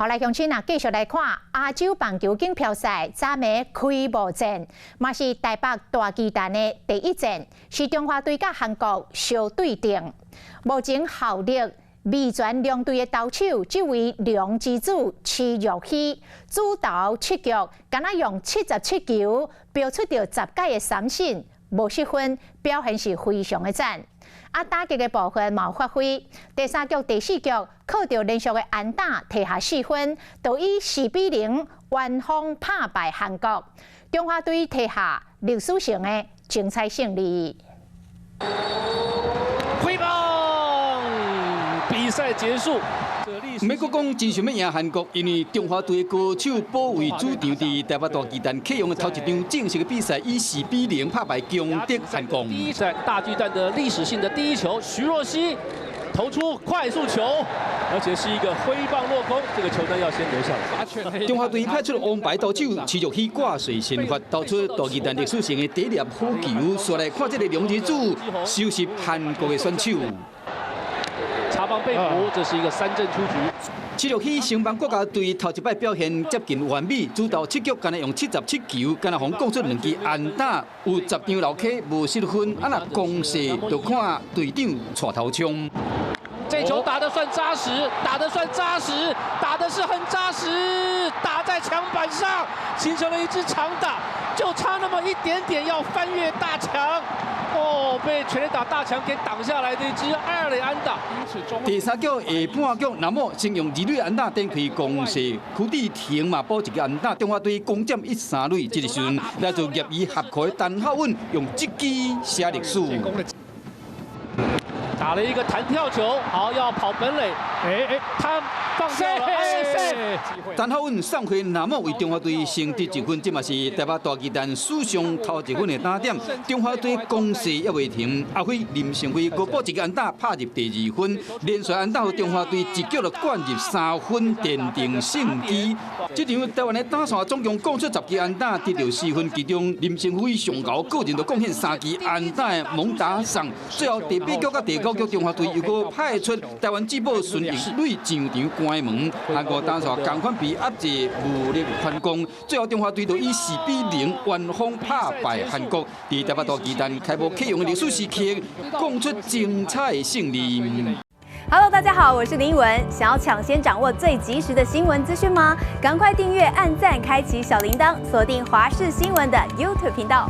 好來，鄉親啊，繼續來看亞洲棒球錦標賽，昨暝開幕戰，嘛是台北大巨蛋的第一戰，是中華隊佮韓國相對陣。目前效力味全龍隊的投手，這位龍之子徐若曦，主投七局，敢若用77球飆出著10改的三振，無失分，表現是非常的讚。啊，打擊的部分嘛有發揮，第三局、第四局靠著連續的安打提下四分，就以4比0完封拍敗韓國。中華隊提下歷史性的精彩勝利。揮棒，比賽結束。美國講真想欲贏韓國，因為中華隊高手保衛主場佇台北大巨蛋客場的頭一場正式的比賽，以4比0拍敗強敵韓國。第一在大巨蛋的歷史性的第一球，徐若曦投出快速球，而且是一個揮棒落空，這個球呢要先留下來。中華隊派出王牌投手徐若曦掛帥先發，投出大巨蛋歷史性的第一粒好球，煞來看這個龍之子收拾韓國的選手。查棒被捕，這是一個三振出局。徐若曦承辦國家隊頭一擺表現接近完美，主投七局，干焦用77球，干焦予人摃出兩支安打，有10張流溪無失分，啊若攻勢就看隊長蔡頭槍。這球打得算紮實，打得算紮實，打得是很紮實，打在牆板上，形成了一支長打，就差那麼一點點要翻越大牆。哦，被全壘打大牆給擋下來的一支二壘安打。第三局下半局，那麼先用二壘安打展開攻勢，柯智廷嘛補一個安打，中華隊攻佔一三壘。這個時陣來自業餘合科的陳浩穩用這支寫歷史。打了一個彈跳球，好要跑本壘，哎哎，他放掉了，哎，陳浩穩送回那麼為中華隊先得一分，這嘛是台北大巨蛋史上頭一分的打點。中華隊攻勢猶未停，阿輝林承飛閣補一個安打，拍入第二分，連續安打予中華隊一局就灌入三分，奠定勝機。這場台灣的打線總共摃出10支安打，得著四分，其中林承飛上𠢕個人就貢獻三支安打的猛打賞。最後第八局佮第九局，中華隊又閣派出台灣之寶孫奕磊上場關門，韓國打線仝款被壓制無力反攻，最後中華隊就以4比0完封拍敗韓國，佇台北大巨蛋開幕客場的歷史時刻，摃出精彩勝利。 Hello，大家好，我是林文。想要搶先掌握最及時的新聞資訊嗎？趕快訂閱、按讚、開啟小鈴鐺，鎖定華視新聞的 YouTube 頻道。